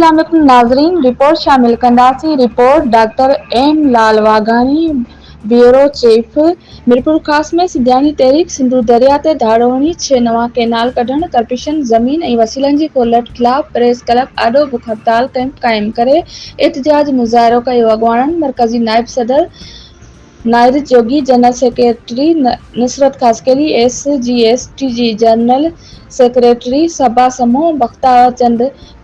السلام عليڪم ناظرين رپورٽ شامل ڪنداسين report doctor M Lal Waghani bureau chief Mirpurkhas ۾ Sindhiani تحريڪ سنڌو درياء تي ڌاڙو هڻي ڇهه نوان ڪئنال ڪڍڻ ڪرپشن زمين ۽ وسيلن جي ڦرلٽ خلاف پريس ڪلب آڏو بک هڙتال ڪئمپ قائم ڪري احتجاج مظاهرو ڪيو اڳواڻن مرڪزي نائب صدر Nair Jogi, general secretary Nusrat Khaskheli, S G S T جي جنرل سيڪريٽري صبا سمون، بختاور چند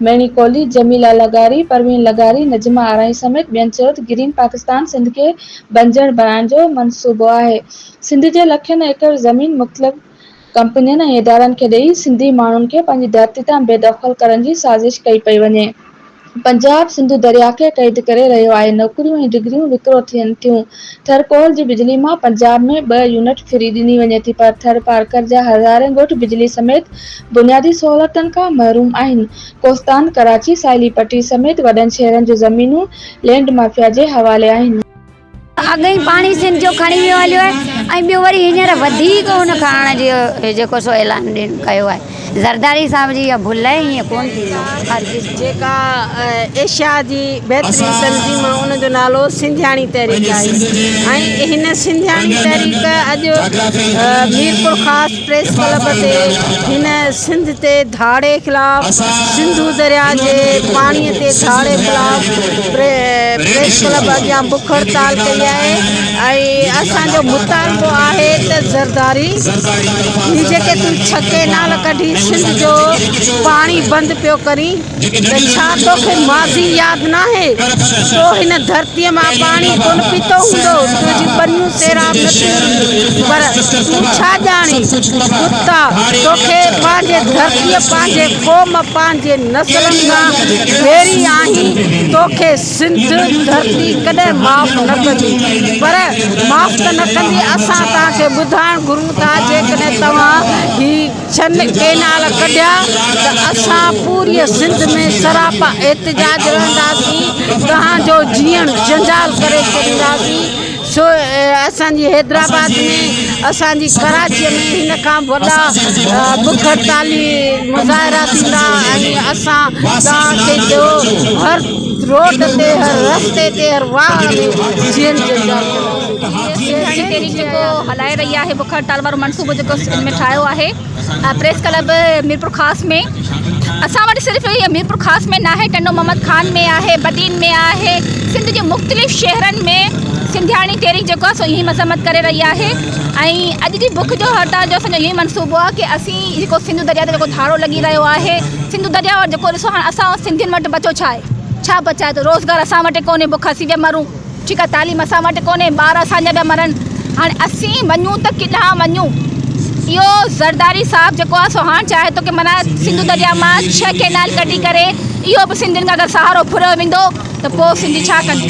ميڻي ڪولهي، جميلا لغاري، پروين لغاري، نجمه آرائين سميت ٻين چيو ته گرين پاڪستان سنڌ کي بنجر بڻائڻ جو منصوبو آهي، سنڌ جي لکين ايڪڙ زمين مختلف ڪمپنين ۽ ادارن کي ڏئي سنڌي ماڻهن کي پنهنجي ڌرتي تان بي دخل ڪرڻ جي سازش ڪئي پئي وڃي. پنجاب سنڌو درياء کي قيد ڪري رهيو آهي، نوڪريون ۽ ڊگريون وڪرو ٿين ٿيون، ٿر ڪول جي بجلي مان پنجاب ۾ ٻه يونٽ ڦري ڏني وڃي ٿي پر ٿر پارڪر جا هزارين ڳوٺ بجلي سميت بنيادي سهولتن کان محروم آهن، ڪوستان، ڪراچي، ساحلي پٽي سميت وڏن شهرن جون زمينون لينڊ مافيا جي حوالي آهن. اڳ ئي پاڻي سنڌ جو کڻي ويو هليو آهي ۽ ٻيو وري هينئر وڌيڪ ان کڻڻ جو جيڪو سو اعلان ڏين ڪيو آهي زرداري صاحب جي اها ڀل آهي ائين ڪونه ٿيندو هرگز. جيڪا ايشيا جي بهترين تنظيم آهي ان جو نالو سنڌياڻي تحريڪ آهي ۽ هن سنڌياڻي تحريڪ اڄ ميرپورخاص پريس ڪلب تي هن سنڌ تي ڌاڙي خلاف سنڌو درياء جي پاڻي تي ڌاڙي خلاف پريس ڪلب اڳيان بک هڙتال ڪئي آهي ۽ اسان جو مطالبو آهي ته زرداري هي جيڪي تون ڇهه ڪئنال ڪڍي سنڌ جو پاڻي بند پيو ڪرين ته ڇا توکي ماضي ياد ناهي؟ تو هن ڌرتيء مان پاڻي ڪونه پيتو هوندو، تنهنجون ٻنيون سيراب نه ٿيون هونديون، پر تون ڇا ڄاڻين؟ ڪتا! توکي پنهنجي ڌرتيء، پنهنجي قوم، پنهنجي نسلن کان ويري آهين، توکي سنڌ ڌرتي ڪڏهن معاف نه ڪندي. پر معاف ته نه ڪندي، اسان توهان کي ٻڌائڻ گهرون ٿا، جيڪڏهن توهان هي. ڇهن ڪئنال ڪڍيا ته اسان پوريء سنڌ ۾ سراپا احتجاج رهنداسين، توهان جو جيئڻ جنجال ڪري ڇڏينداسين، سو اسان جي حيدرآباد ۾ اسان جي ڪراچيء ۾ هن کان وڏا بک هڙتالي مظاهرا ٿيندا ۽ اسان توهان کي جو هر روڊ تي هر رستي تي هر واهه ۾ جيئڻ جنجال ڪنداسين. سنڌ تحريڪ جيڪو هلائي رهي آهي بک هڙتال وارو منصوبو جيڪو سنڌ ۾ ٺاهيو آهي پريس ڪلب ميرپورخاص ۾ اسان وٽ صرف اهو ميرپورخاص ۾ ناهي ٽنڊو محمد خان ۾ آهي بدين ۾ آهي سنڌ جي مختلف شهرن ۾ سنڌياڻي تحريڪ جيڪو آهي سو ائين مذمت ڪري رهي آهي ۽ اڄ جي بک جو هڙتال جو اسانجو اهو منصوبو آهي ڪي اسين جيڪو سنڌو دريا تي جيڪو ڌاڙو لڳي رهيو آهي سنڌو دريا جيڪو ڏسو هاڻي اسان سنڌين وٽ بچو ڇا آهي ڇا بچائي ٿو روزگار اسان وٽ ڪونهي بک اسين پيا مرون ٺيڪ آ تعليم اسان وٽ ڪونهي ٻار اسان جا پيا مرن هاڻي اسين وڃون ته ڪيڏانهن وڃون اهو زرداري صاحب جيڪو آ سو هاڻ چاهي ٿو ڪي معنيٰ سنڌو دريا مان ڇهه ڪينال ڪڍي ڪري اهو به سنڌين کان اگر سهارو ڦريو ويندو ته پوء سنڌي ڇا ڪندي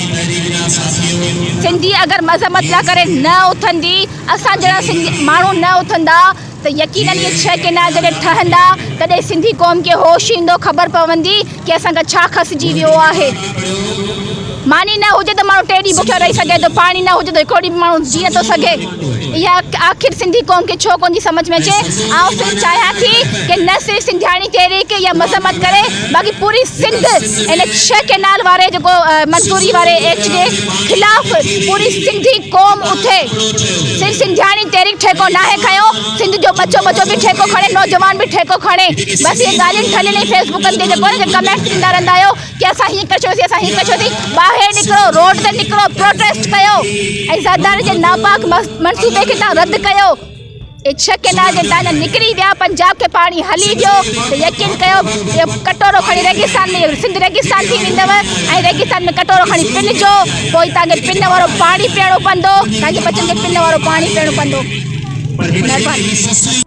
سنڌي اگر مذمت لاء ڪري نه اٿندي اسان جهڙا سنڌي ماڻهو نه اٿندا ته يقينن اهي ڇهه ڪينال جڏهن ٺهندا تڏهن سنڌي قوم کي هوش ايندو خبر پوندي ڪي اسان کان ڇا کسجي ويو آهي. ماني نه هجي ته ماڻهو ٽي ڏينهن بکيو رهي سگهي ٿو، پاڻي نه هجي ته هڪڙو ڏينهن به ماڻهو جي نٿو سگهي. اها آخر سنڌي قوم کي ڇو ڪونه ٿي سمجهه ۾ اچي. آئون صرف چاهيان ٿي ڪي نه صرف سنڌياڻي تحريڪ يا مذمت ڪري باقي پوري سنڌ ان ڇهه ڪينال واري جيڪو منظوري واري ايڪٽ جي خلاف پوري سنڌي قوم اٿي. صرف سنڌياڻي تحريڪ ٺيڪو ناهي کنيو، سنڌ جو ٻچو ٻچو به ٺيڪو کڻي، نوجوان به ٺيڪو کڻي. بس اهي ڳالهين ٺلهين ۽ فيس بڪن تي جيڪو آهي نه ڪمينٽس ڏيندا رهندا آهيو ڪي اسان هيئن ڪري ڇڏيوسين اسان هيئن ڪري ڇڏيوسين. ٻاهر نڪرو، روڊ تي نڪرو، پروٽيسٽ ڪيو ۽ زرداري جي ناپاڪ منصوبي کي توهان رد ڪيو. اهي ڇهه ڪئنال جن تان نڪري ويا پنجاب کي پاڻي هلي ويو ته يقين ڪيو اهو ڪٽورو کڻي ريگستان ۾ سنڌ ريگستان ٿي ويندو ۽ ريگستان ۾ ڪٽورو کڻي پنجو پوء تان کي پن وارو پاڻي پيئڻو پوندو تان جي ٻچن کي پن وارو پاڻي پيئڻو پوندو مهرباني.